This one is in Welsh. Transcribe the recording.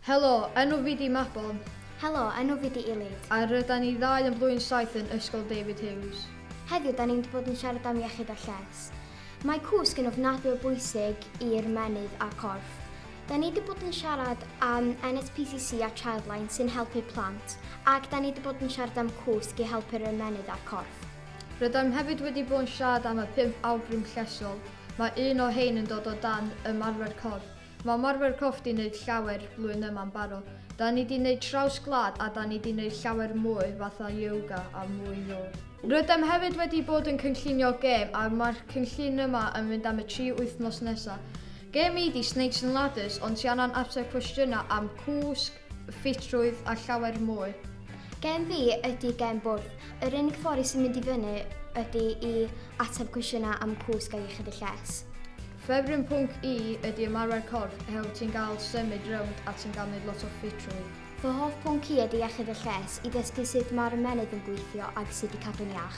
Helo, enw fi di Mabon. Helo, enw fi di Ilid. A rydan ni ddau yn blwyddyn 7 yn Ysgol David Hughes. Heddiw, da ni'n bod yn siarad am iechyd a lles. Mae cwsg yn ofnadwy o bwysig i'r menydd a'r corff. Da ni wedi bod yn siarad am NSPCC a Childline sy'n helpu plant, ac da ni wedi bod yn siarad am cwsg i helpu'r ymennydd a'r corff. Rydym hefyd wedi bod yn siarad am y pump awgrym llesol. Mae un o hein yn dod o dan ymarfer corff. Mae ymarfer corff 'di wneud llawer blwyddyn yma'n barod. Da ni 'di wneud traws gwlad a da ni 'di wneud llawer mwy fatha yoga a mwy i ddod. Rydym hefyd wedi bod yn cynllunio gêm a mae'r cynllun yma yn mynd am y 3 wythnos nesaf. Gêm i 'di Snakes and Ladders, ond ti angen ateb cwestiynau am cwsg, ffitrwydd a llawer mwy. Gêm fi ydy gêm bwrdd. Yr unig ffordd i sy'n mynd i fyny ydy i ateb cwestiynau am cwsg a iechyd y lles. Ffefryn pwnc i ydy ymarfer corff, oherwydd ti'n gael symud rownd a ti'n gael gwneud lot o ffitrwydd. Fy hoff pwnc i ydy iechyd y lles, i ddysgu sut mae'r ymennydd yn gweithio ac sut i cadw'n iach.